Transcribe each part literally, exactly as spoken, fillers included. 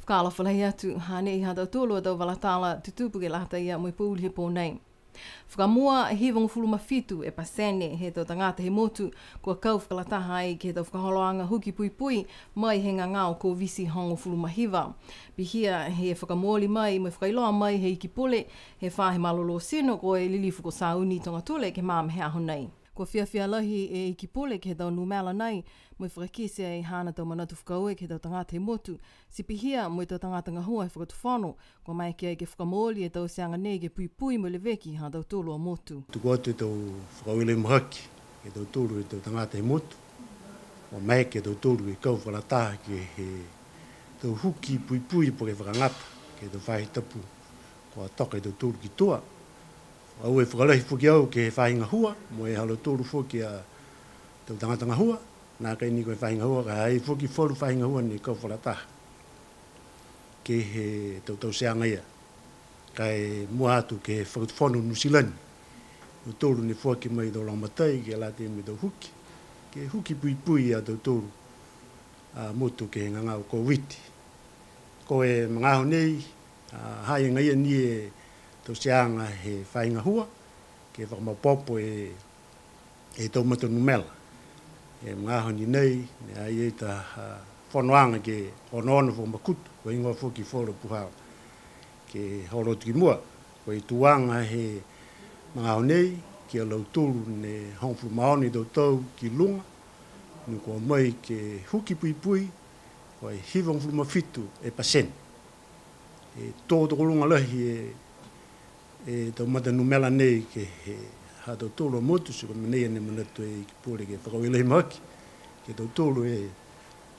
Fakaalofa lahi atu, hanei ha tautolu a tau vala tala tutupu ke lata ia mo e pouli he pō nei. Fakamua, hivagofulu ma fitu e pasene he tau tagata he motu, kua kau fakalataha ai ke he tau fakaholoaga huki puipui mai he gagao Koviti hogofulu ma hiva. Pihia he fakamooli mai, mo e fakailoa mai he Iki Pule he Faahi Malolō Tino, ko e Lilifu ko Sauni Togatule ke he magaaho he aho nei. Kua fiafia lahi e Iki Pule ke he tau numela nei, mo e fakakite ai haana tau manatu fakaaue ke he tau tagata he motu, ti pihia mo e tau tagata gahua he fakatufono, kua maeke ai ke fakamooli e tauteaga nei ke puipui mo e leveki ha tautolu a motu. Tuku atu e tau fakaaue lahi mahaki ke he tautolu e tau tagata he motu, kua maeke a tautolu ke kau fakalataha ke he tau huki puipui po ke fakagata ke he tau faahi tapu kua toka e tautolu ki tua. Fakaaue fakalahi foki au ke he faahi gahua, mo e ha lautolu foki a tau tagata gahua, nākai ni ko e faahi gahua, ka ha i ai foki falu faahi gahua ne kau fakalataha ke he tau tauteaga ia. Ka e mua atu ke he fakatufono Niu Silani, lautolu ne foaki mai e tau lagomatai ke lata mo e tau huki, ke huki puipui a tautolu a motu ke he gagao Koviti. Ko e magaaho nei, a, ha i ai agaia ni e tauteaga he faahi gahua ke fakamaopoopo e, e tau mata numela. E magaaho ni nei, ne ha i ai taha fonoaga ke onoono fakamakutu, ko e heigoa foki falu a puhala ke holo atu ki mua. Ko e tuaga he magaaho nei, ki a lautolu ne hogofulu ma ono e tau tau ki luga, ne kua o mai ke huki puipui, ko e hivagofulu ma fitu e pasene. E tō tokoluga lahi e, e tau mata numela nei ke he ha tautolu a motu, ti ko e mena ia ne manatu e Iki Pule ke fakaaue lahi mahaki ke he tautolu e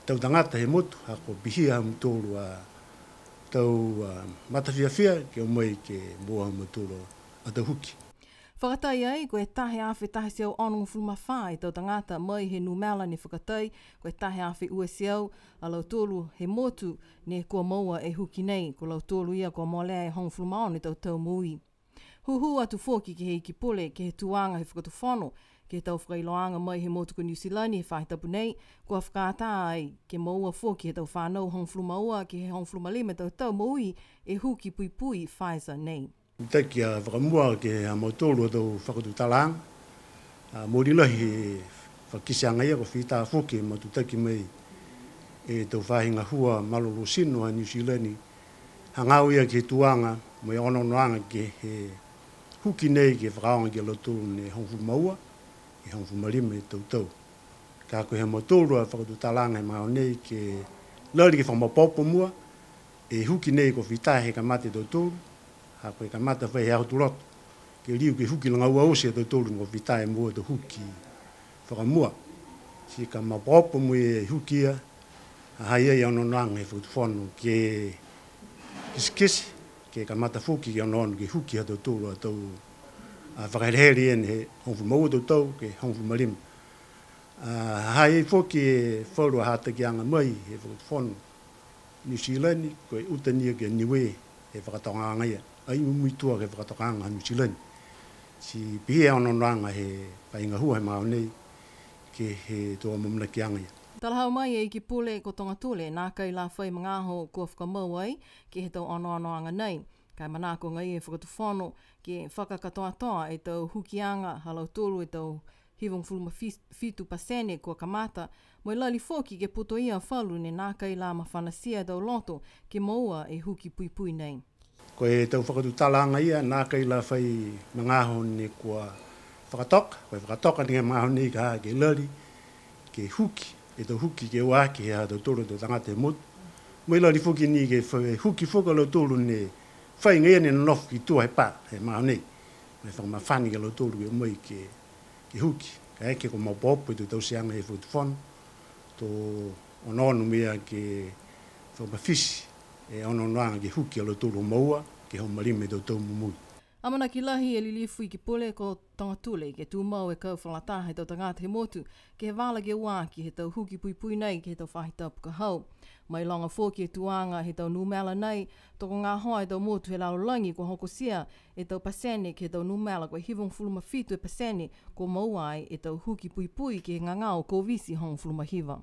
tau tagata he motu, ha kua pihia ha mutolu a tau, a, mata fiafia ke o mai ke moua ha mutolu a tau huki. Fakatai ai, ko e taha e afe taha e teau onogofulu ma fā e tau tagata mai he numela ne fakatai, ko e taha e afe ua e teau a lautolu he motu ne kua moua e huki nei, ko lautolu ia kua molea e hogofulu ma ono e tau tau moui. Hūhū atu foki ke he Iki Pule, ke he tuaga he fakatufono, ke he tau fakailoaga mai he motu ko Niu Silani he faahi tapu nei, kua fakaatā ai ke moua foki he tau fānau hogofulu ma ua ke he hogofulu ma lima e tau tau moui e huki puipui Pfizer nei. Mitaki a fakamua ke he ha mautolu a tau fakatutalaaga. A, mooli lahi e fakakiteaga ia, kua fita foki e matutaki mai e tau faahi gahua malolō tino ha Niu Silani, hagaao ia ke he tuaga mo e onoonoaga ke he huki nei ke fakaaoga ki a lautolu ne hogofulu ma ua, e hogofulu ma lima e tau tau. Ka ko e ha mautolu a fakatutalaaga he magaaho nei ke lali ke fakamaopoopo mua e huki nei kua fita he kamata e tautolu, ha ko e kamata fai he aho Tuloto, ke liu ke huki lagaua oti a tautolu ne kua fita e moua e tau huki fakamua. Ti ka maopoopo mo e huki ia, ha ha i ai e onoonoaga he fakatufono ke kitekite, ke kamata foki ke onoono ke huki ha tautolu a tau, a, fakahelehele ia ne he hogofulu ma ua tau tau ke hogofulu ma lima. A, ha ha i ai foki e falu a hatakiaga mai he fakatufono Niu Silani, ko e uta ni a ki a Niue e fakatokaaga ia, ai muitua ke he fakatokaaga ha Niu Silani. Ti pihia e onoonoaga he faahi gahua he magaaho nei ke he tau amaamanakiaga ia. Talahau mai e Iki Pule ko Togatule, nākai la fai magaaho kua fakamau ai ke he tau onoonoaga nei. Ka e manako agaia e fakatufono ke fakakatoatoa e tau hukiaga ha lautolu e tau hivagofulu ma fitu pasene kua kamata, mo e lali foki ke putoia falu ne nākai la mafanatia e tau loto ke moua e huki puipui nei. Ko e tau fakatutalaaga ia, nākai la fai magaaho ne kua fakatoka, ko e fakatoka ni he magaaho nei ka ha ke lali ke huki e tau huki ke ua aki he ha tautolu a tau tagata he motu. Mo e lali foki ni ke fai huki foki a lautolu ne fai agaia ne nonofo ki tua he pā he magaaho nei. Mo e fakamafana ki a lautolu ke o mai ke, ke huki. Kaeke kua maopoopo e tau tauteaga he fakatufono, to onoono mo e ke fakamafiti e onoonoaga ke huki a lautolu hogofulu ma ua ke hogofulu ma lima e tau tau momoui. Amanaki lahi e Lilifu Iki Pule ko Togatule ke tumau e kau fakalataha he tau tagata he motu ke he vala ke ua aki he tau huki puipui nei ke he tau faahi tapu ka hau. Mailoga foki e tuaga he tau numela nei, tokogahoa e tau motu he lalolagi kua hokotia e tau pasene ke he tau numela, ko e hivagofulu ma fitu e pasene kua moua ai e tau huki puipui ke he gagao Koviti hogofulu ma hiva.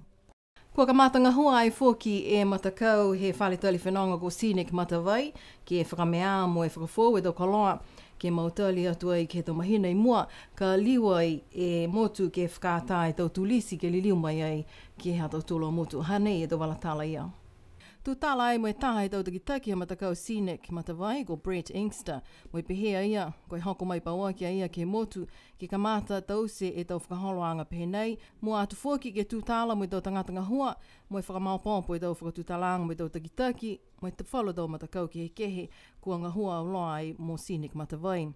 Kua kamata gahua ai foki e matakau he fale tali fenoga ko Scenic Matavai, ke fakamea mo e fakafoou e tau koloa, ke mautali atu ai ke he tau mahina i mua, ka liu ai e motu ke fakaatā e tau tulisi ke liliu mai ai ke he ha tautolu a motu. Hanei e tau vala tala ia. Tutala ai mo e taha he tau takitaki he matakau Scenic Matavai ko Brett Inkster, mo e pehē a ia, ko e hoko mai pauaki a ia ke he motu, ke kamata taute e tau fakaholoaga pehē nei, mua atu foki ke tutala mo e tau tagata gahua, mo e fakamaopoopo e tau fakatutalaaga mo e tau takitaki, mo e falu tau matakau kehekehe, kua gahua auloa ai mo Scenic Matavai.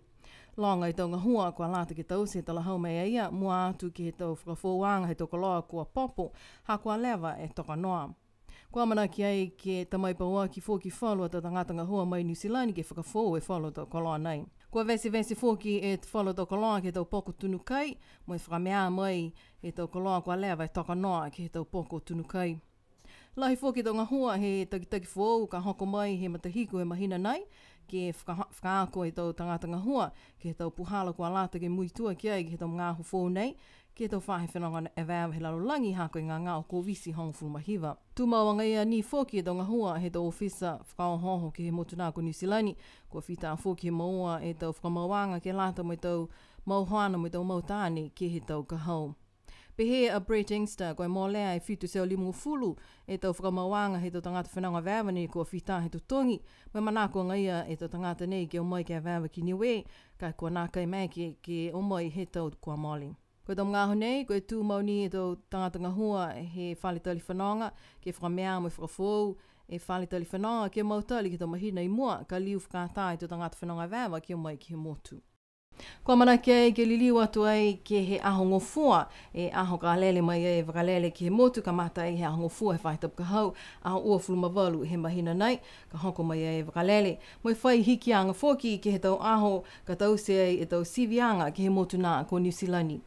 Loga e tau gahua kua lata ke taute talahau mai a ia, mua atu ke he tau fakafoouaga he tau koloa kua popo, ha kua leva e toka noa. Kua amanaki ai ke ta mai pauaki foki falu a tau tagata gahua mai Niu Silani ke fakafoou e falu a tau koloa nei. Kua vesivesi foki e falu a tau koloa ke he tau poko tunu kai, mo e fakamea mai e tau koloa kua leva e toka noa ke he tau poko tunu kai. Lahi foki e tau gahua he takitaki foou ka hoko mai he matahiku he mahina nei, ke faka-, fakaako e tau tagata gahua ke he tau puhala kua lata ke muitua ki ai ke he tau magaaho foou nei, ke he tau faahi fenoga evaeva he lalolagi ha ko e gagao Koviti hogofulu ma hiva. Tumau agaia ni foki e tau gahua he tau ofisa fakaohooho ke he motu na ko Niu Silani, kua fita foki he moua e tau fakamauaga ke lata mo e tau mau hoana mo e tau mau taane ke he tau ka hau. Pehē a Brett Inkster, ko e molea e fitu e teau limagofulu e tau fakamauaga he tau tagata fenoga evaeva ne kua fita he totogi, mo e manako agaia e tau tagata nei ke o mai ke evaeva ki Niue, ka kua nākai maeke ke o mai he tau kua mole. Ko e tau magaaho nei, ko e tumau ni e tau tagata gahua he fale tali fenoga, ke fakamea mo e fakafoou e fale tali fenoga, ke mautali ke he tau mahina i mua, ka liu fakaatā e tau tagata fenoga evaeva ke o mai ke he motu. Kua amanaki ai ke liliu atu ai ke he aho Gofua, e aho ka lele mai ai e vakalele ke he motu, kamata ai he aho Gofua he faahi tapu ka hau, aho uafulu ma valu he mahina nei, ka hoko mai ai e vakalele. Mo e fai hikiaga foki ke he tau aho ka taute ai e tau siviaga ke he motu na ko Niu Silani.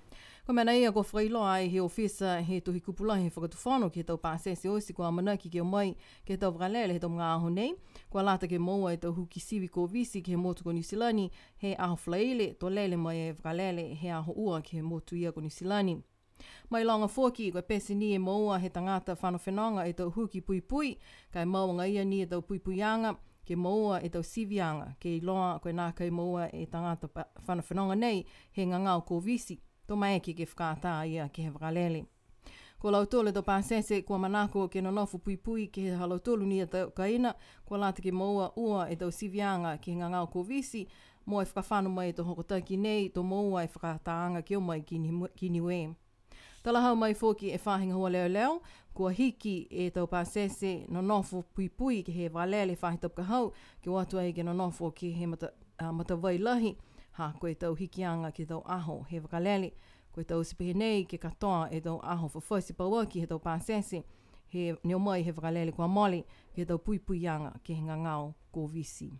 Ko e mena ia kua fakailoa ai he ofisa he Tohi Kupu Lahi he Fakatufono ke he tau pasese oti kua amanaki ke o mai ke he tau vakalele he tau magaaho nei, kua lata ke moua e tau huki sivi Koviti ke he motu ko Niu Silani he aho Falaile, to lele mai e vakalele he aho ua ke he motu ia ko Niu Silani. Mailoga foki, ko e pete ni e moua he tagata fano fenoga e tau huki puipui, ka e mau agaia ni e tau puipuiaga ke moua e tau siviaga, ke iloa ko e nākai moua e tagata pa-, fano fenoga nei he gagao Koviti, to maeke ke fakaatā a ia ke he vakalele. Ko lautolu e tau pasese kua manako ke nonofo puipui ke he ha lautolu ni a tau kaina, kua lata ke moua ua e tau siviaga ke he gagao Koviti, mo e fakafano mai e tau hokotaki nei, to moua e fakaatāaga ke o mai ki Ni-, ki Niue. Talahau mai foki e faahi gahua leoleo, kua hiki e tau pasese nonofo puipui ke he vakalele he faahi tapu ka hau, ke o atu ai ke nonofo ke he mata-, a, Matavai Lahi, ha ko e tau hikiaga ke he tau aho he vakalele. Ko e taute pehē nei ke katoa e tau aho fafati pauaki he tau pasese, he ne o mai he vakalele kua mole, ke he tau puipuiaga ke he gagao Koviti.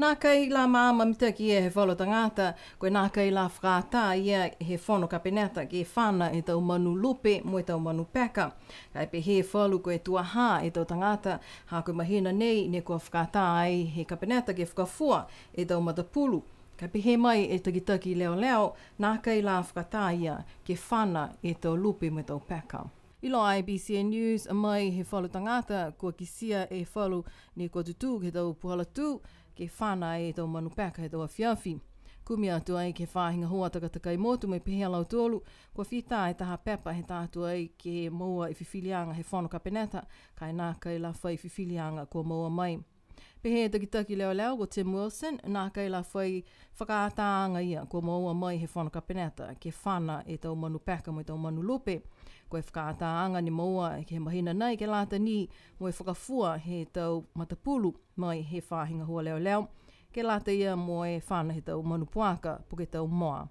Nākai la maama mitaki ia he falu tagata, ko e nākai la fakaatā ia he fono kapeneta ke fana e tau manu lupe mo e tau manu peka. Ka e pehē falu ko e tuaha e tau tagata, ha ko e mahina nei ne kua fakaatā ai he kapeneta ke fakafua e tau matapulu. Ka e pehē mai e takitaki leoleo, nākai la fakaatā ia ke fana e tau lupe mo e tau peka. Iloa ai he B C N News mai he falu tagata, kua kitia e falu ne kua tutū ke he tau puhala tū, ke fana e tau manu peka he tau afiafi. Kumi atu ai ke he faahi gahua takatakai motu mo e pehē a lautolu, kua fita e taha pepa he ta atu ai ke moua e fifiliaga he fono kapeneta, ka e nākai la fai fifiliaga kua moua mai. Pehē e takitaki leoleo ko Tim Wilson, nākai la fai fakaatāaga ia kua moua mai he fono kapeneta ke fana e tau manu peka mo e tau manu lupe. Ko e fakaatāaga ne moua ke he mahina nei ke lata ni mo e fakafua he tau matapulu mai he faahi gahua leoleo, ke lata ia mo e fana he tau manu puaka po ke tau moa.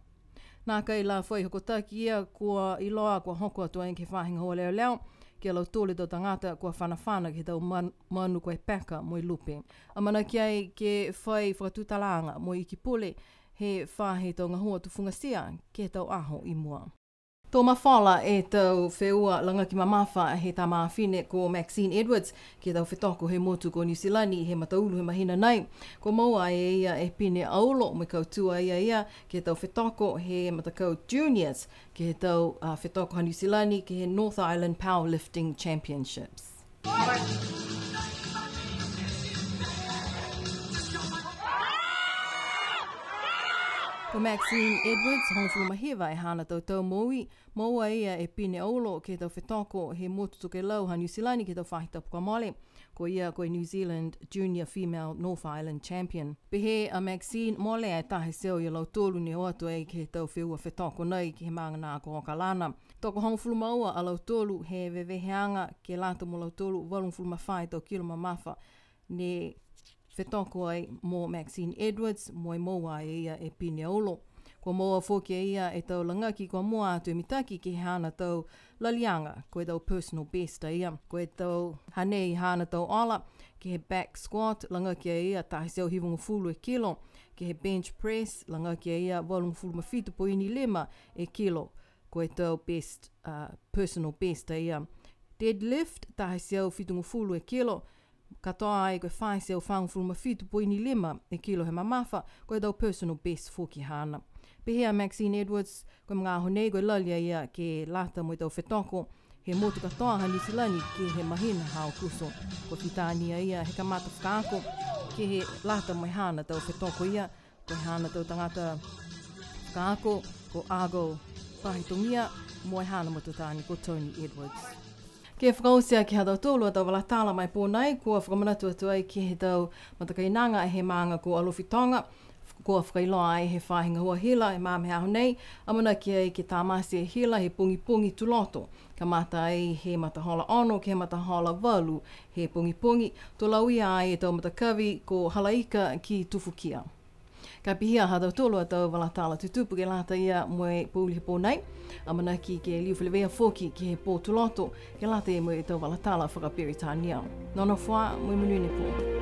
Nākai la fai hokotaki ia kua iloa kua hoko atu ai ke he faahi gahua leoleo, ki a lautolu e tau tagata kua fanafana ke he tau man-, manu ko e peka mo e lupe. Amanaki ai ke fai fakatutalaaga mo e iki pule he faahi tau gahua tufugatia ke he tau aho i mua. To mafola e tau feua lagaki mamafa he tama fifine ko Maxine Edwards ke he tau fetoko he motu ko Niu Silani he mataulu he mahina nei. Kua moua e ia e pine aulo mo e kautū a ia ia ke he tau fetoko he matakau juniors ke he tau, a, fetoko ha Niu Silani ke he North Island Powerlifting Championships. Ko Maxine Edwards, hogofulu ma hiva e haana tau tau moui, moua e ia e pine aulo ke he tau fetoko he motu tokelau ha Niu Silani ke he tau faahi tapu kua mole. Ko ia ko e New Zealand Junior Female North Island Champion. Pehē a Maxine, molea e taha e teau ia lautolu ne o atu ai ke he tau feua fetoko nei ke he maaga na ko Okalana. Tokohogofulu ma ua a lautolu he veveheaga ke lata mo lautolu valugofulu ma fā e tau kilo mamafa ne fetoko ai mo Maxine Edwards, mo e moua e ia e pine aulo. Kua moua foki e ia e tau lagaki kua mua atu e mitaki ke he haana tau laliaga, ko e tau personal best a ia. Ko e tau hanei haana tau ola, ke he back squat, lagaki a ia taha e teau hivagofulu e kilo, ke he bench press, lagaki a ia valugofulu ma fitu poini lima e kilo, ko e tau best, uh, personal best a ia. Deadlift, taha e teau fitugofulu e kilo, katoa ai ko e fā e teau fagofulu ma fitu poini lima e kilo he mamafa, ko e tau personal best foki haana. Pehē a Maxine Edwards, ko e magaaho nei ko e lali a ia ke lata mo e tau fetoko he motu katoa ha Niu Silani ke he mahina ha Aokuso. Kua fitā ni a ia he kamata fakaako ke he lata mo e haana tau fetoko ia, ko e haana tau tagata fakaako, ko Argo Pahitogia, mo e haana matua taane ko Tony Edwards. Ke fakaoti aki ha tautolu a tau vala tala ma e pō nei, kua fakamanatu atu ai ke he tau matakainaga he maaga ko Alofi Toga, kua fakailoa ai he faahi gahua hila he magaaho nei, amanaki ai ke tamate e hila he pogipogi Tuloto, kamata ai he matahola ono ke he matahola valu he pogipogi, to lauia ai e tau matakavi ko Halaika ki Tufukia. Ka pihia ha tautolu a tau vala tala tutupu ke lata ia mo e pouli he pō nei. Amanaki ke liu feleveia foki ke he pō Tuloto ke lata ia mo e tau vala tala fakaperitania. Nonofo ā mo e monuina e pō.